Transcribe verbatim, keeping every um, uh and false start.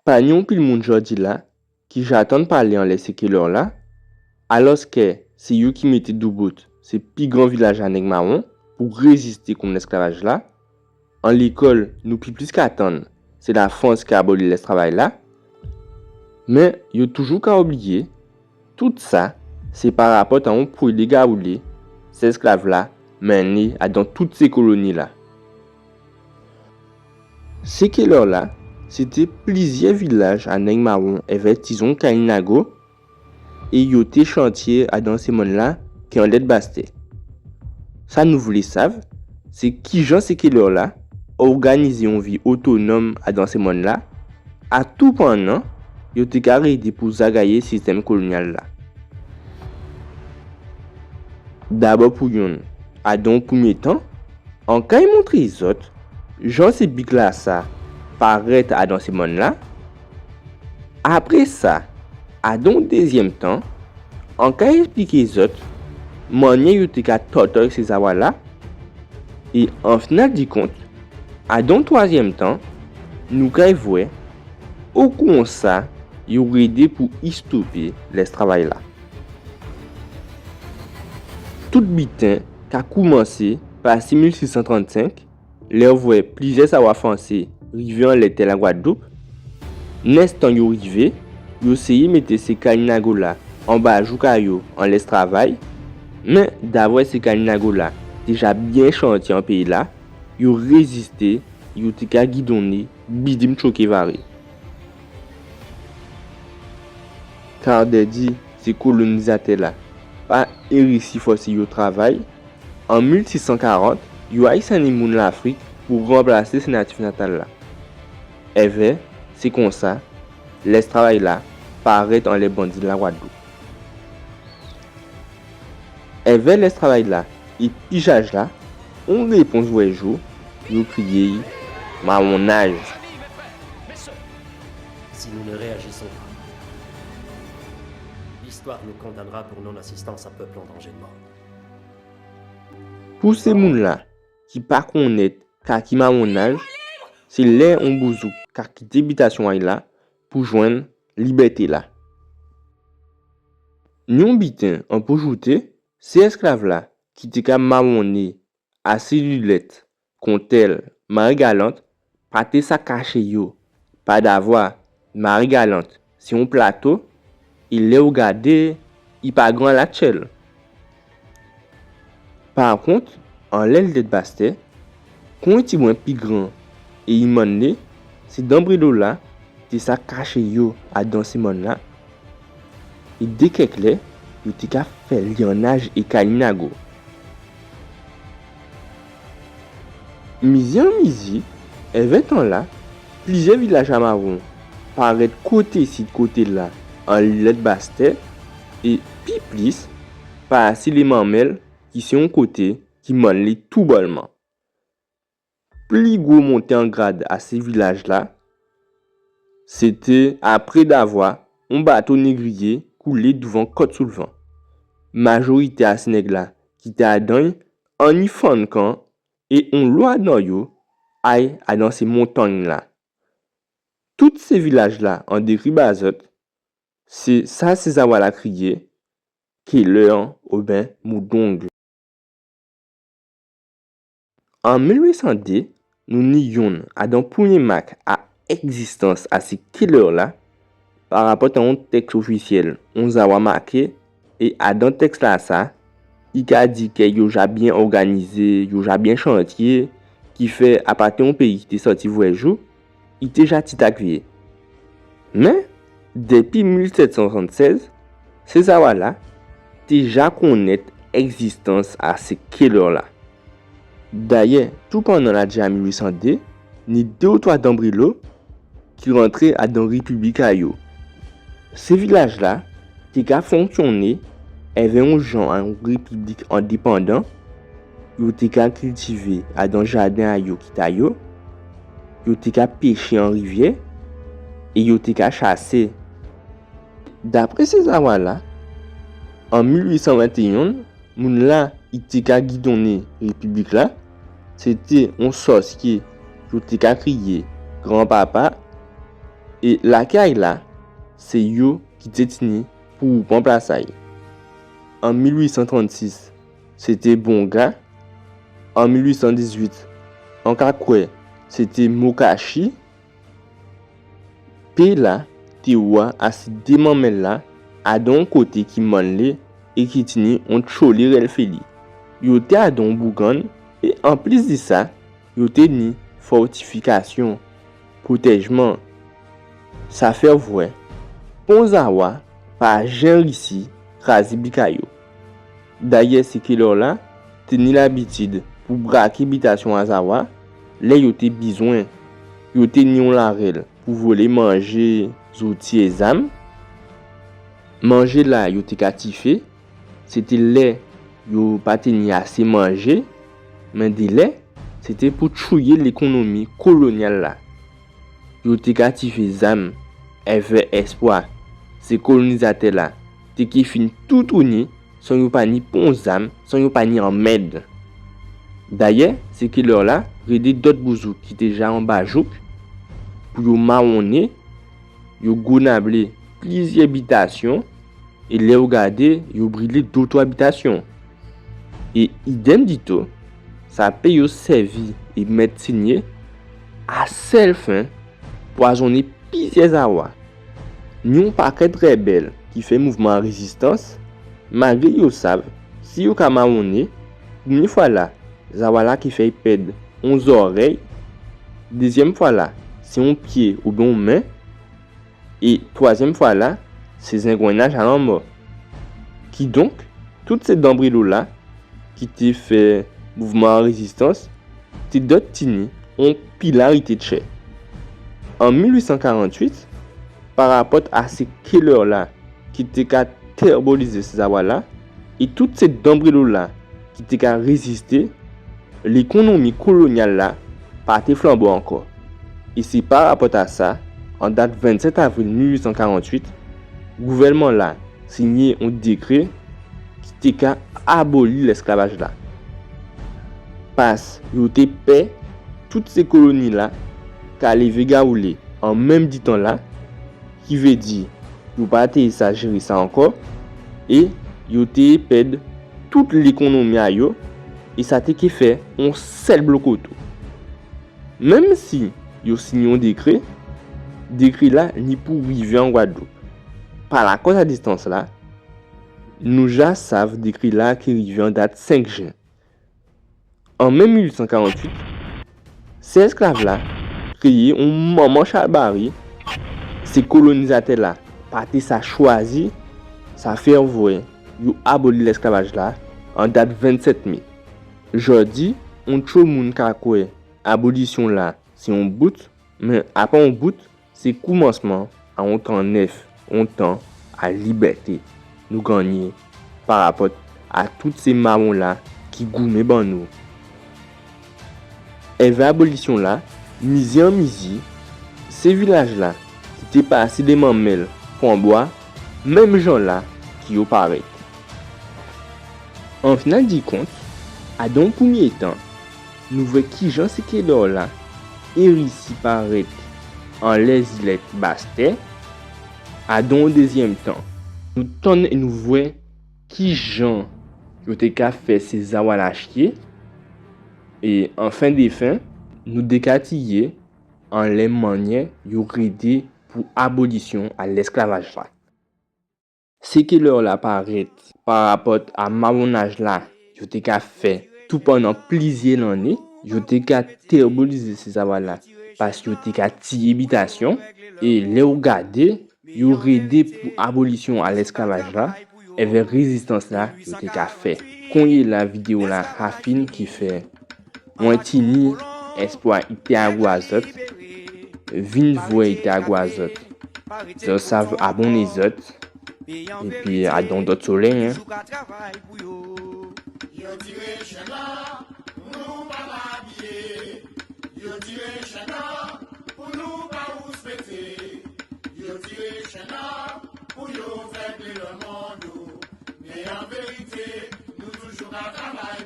Pa ni onpil moun jòdi-la ki ja tann palé anlè sé Kellers-la, alòskè sé yo ki mété doubout sé pi gran vilaj a nèg mawon pou rézisté kont lèsklavaj-la. An lékòl, nou pi plis ka tann sé Lafrans ki aboli lèstravay-la. Mé yo toujou ka oubliyé, tout sa, sé parapòt a on pwélé gawoulé sé èsklav-la menné adan tout sé koloni-la. Sé Kellers-la, sé té plizyè vilaj a nèg mawon èvè tizon Kalinago, é yo té chantyé adan sé mòn-la ki anlè Bastè. Sa nou vlé sav, sé kijan sé Kellers-la òganizé on vi otonòm adan sé mòn-la, atoupannan yo té ka rédé pou zagayé sistèm kolonyal-la. Dabò pou yonn, adan on prèmyé tan, an kay montré zòt jan sé bik-lasa parèt adan sé mòn-la. Apré sa, adan on dézyèm tan, an kay èspliké zòt mannyè yo té ka tòtòy sé zawa-la. É an final di kont, adan on twazyèm tan, nou kay vwè o konsa yo rédé pou istopé lèstravay-la. Tout biten ka koumansé pa sé mil sis san trannsenk, lè ou vwè plizyè zawa fwansé rivé anlè tè Lagwadloup. Nèstan yo rivé, yo séyé mété sé Kalinago-la anba jouk a yo an lèstravay. Mé davwa sé Kalinago-la té ja byen chantyé an péyi-la, yo rézisté, yo té ka gidonné bidim tchoké varé. Kardè di sé kolonizatè-la pa érisi fòsé yo travay. An mil sis san karant, yo ay sanni moun Lafrik pou ranplasé sé natif natal-la. Èvè sé konsa lèstravay-la parèt anlè bandi Lagwadloup. Èvè lèstravay-la é pijaj-la, on répons vwè jou, yo kriyé mawonnaj. Si nous ne réagissons pas, l'histoire nous condamnera pour non-assistance à peuple en danger de mort. Pou sé moun-la ki pa konnèt ka ki mawonnaj, sé lè on bouzouk ka kité bitasyon a'y la pou jwenn libèté-la. Ni on biten an pou jouté, sé èsklav-la ki té ka mawonné asi lilèt, kontèl Marigalant, pa té sa kaché yo, padavwa Marigalant sé on plato, é lè ou gadé, i pa gran latjèl. Parkont, anlè lilèt Bastè, kon i tibwen pi gran é i mannlé, sé danbrilo-la té sa kaché yo adan sé mòn-la. É dé kèk lè, yo té ka fè lyannaj é Kalinago. Mizi an mizi, èvè tan-la, plizyè vilaj a mawon parèt koté sid koté-la an lilèt Bastè, é pi plis pa asi lé Manmèl, ki sé on koté ki mannlé toubòlman. Pli gwo monté an grad a sé vilaj-la, sé té apré davwa on bato négriyé koulé douvan Kòt-sou-lvan. Majorité a sé nèg-la ki té adan'y anni fann kan é onlo adan yo ay adan sé montangn-la. Tout sé vilaj-la an dékri ba zòt, sé sa sé zawa-la kriyé Kellers oben Moudong. An mil uit san dé, nou ni yonn adan prèmyé mak a ègzistans a sé Kellers-la, parapòt a on tèks ofisyèl on zawa maké, é adan tèks-lasa, i ka di kè yo ja byen òganizé, yo ja byen chantyé, kifè a pa té on péyi ki té sòti vwè jou, i té ja titak vyé. Mé, dépi mil sèt san swasann-sèz, sé zawa-la té ja konnèt ègzistans a sé Kellers-la. Dayè, toupannan ladjè a mil uit san dé, ni dé ou twa danbrilo ki rantré adan répiblik a yo. Sé vilaj-la té ka fonksyoné èvè on jan a on répiblik endépandan. Yo té ka kiltivé adan jaden a yo ki ta yo. Yo té ka péché an rivyè. É yo té ka chasé. Dapré sé zawa-la, an mil uit san ventéyen, moun-la ki té ka gidonné répiblik-la, sé té on sòsyé yo té ka kriyé Granpapa. É lakay-la, sé yo ki té tini pou pran plas a-y. An mil uit san trannsis, sé té Bonga. An mil uit san dizuit, an ka kwè, sé té Mokachi. Péla té wa asi dé manmèl-la, adan on koté ki mannlé é ki tini on tjolé rèl féli. Yo té adan on bougann, é anplis di sa, yo té ni fòtifikasyon, pwotèjman. Sa fè vwè pon Zawa pa jen risi krazé bika yo. Dayè, sé kélè-la té ni labitid pou braké bitasyon a Zawa lè yo té bizwen. Yo té ni on larèl pou volé manjé, zouti é zam. Manjé-la yo té ka tifé, sé té lè yo pa té ni asé manjé, mé délè sé té pou tchouyé lékonomi kolonyal-la. Yo té ka tifé zam èvè èspwa sé kolonizatè-la té ké fin toutouni san yo pa ni pon zam, san yo pa ni anmèd. Dayè, sé kélè-la rédé dòt bouzouk ki té ja anba jouk pou yo mawonné, yo gonablé plizyè bitasyon, é lè ou gadé, yo brilé dé ou twa bitasyon. É idèm dito, sa pé yo sèvi é mèt sinyé a sèl fen pwazonné plizyè Zawa. Ni on pakèt rèbèl ki fè mouvman a rézistans, malgré yo sav, si yo ka mawonné, prèmyé fwa-la, Zawa-la ké fè-y pèd on zòrèy, dézyèm fwa-la, sé on pyé oubyen on men, é twazyèm fwa-la, sé zengwennaj a lanmò. Kidonk, tout sé danbrilo-la ki té fè mouvman a rézistans té dwèt tini on pilarité tjè. An mil uit san karant-uit, parapòt a sé kélè-la ki té ka tèbolizé sé Zawa-la, é tout sé danbrilo-la ki té ka rézisté, lékonomi kolonyal-la pa té flanbo ankò. É sé parapòt a sa, an dat vennsèt avril mil uit san karant-uit, gouvèlman-la sinyé on dékré ki té ka aboli lèsklavaj-la. Pas yo té pè tout sé koloni-la ka lévé gawoulé an menm ditan-la, ki vé di yo pa té sa jéré sa ankò, é yo té pèd tout lékonomi a yo, é sa té ké fè on sèl blokoto. Menm si yo sinyé on dékré, dékré-la ni pou rivé an Gwadloup. Pa lakòz a distans-la, nou ja sav dékré-la ki rivé an dat senk jen. An mé mil uit san karant-uit, sé èsklav-la kréyé on manman chalbari. Sé kolonizatè-la pa té sa chwazi, sa fè vwè yo aboli lèsklavaj-la an dat vennsèt mé. Jòdi, on tjo moun ka kwè abolisyon-la sé on bout, mé apa on bout, sé koumansman a on tan nèf, on tan a libèté nou gannyé parapòt a tout sé mawon-la ki goumen ban nou. Èvè abolisyon-la, mizi an mizi, sé vilaj-la ki té pasé dé manmèl pran bwa, menm jan-la ki yo parèt. An final di kont, adan on prèmyé tan, nou vwè kijan sé kélè-la érisi parèt anlè zilèt Bastè. Adan on dézyèm tan, nou tann é nou vwè kijan yo té ka fè sé Zawa-la chyé. É an fen dè fen, nou dékatiyé anlè mannyè yo rédé pou abolisyon a lèsklavaj-la. Sé kélè-la parèt parapòt a mawonaj-la yo té ka fè toupandan plizyè lanné, yo té ka tèbolizé sé Zawa-la, pas yo té ka tiyé bitasyon, é lè ou gadé, yo rédé pou abolisyon a lèsklavaj-la, èvè rézistans-la yo té ka fè. Konyéla vidéo-la fin, kifè mwen tini èspwa i té a gou a zòt. Vin vwè i té a gou a zòt. Zòt sav abonné zòt. Épi adan on dòt solèy, en. Yo tiré chenn-la pou nou pa abiyé. Yo tiré chenn-la pou nou pa rouspété. Yo tiré chenn-la pou yo fèbli lèmonn yo. Mé an vérité, nou toujou ka travay.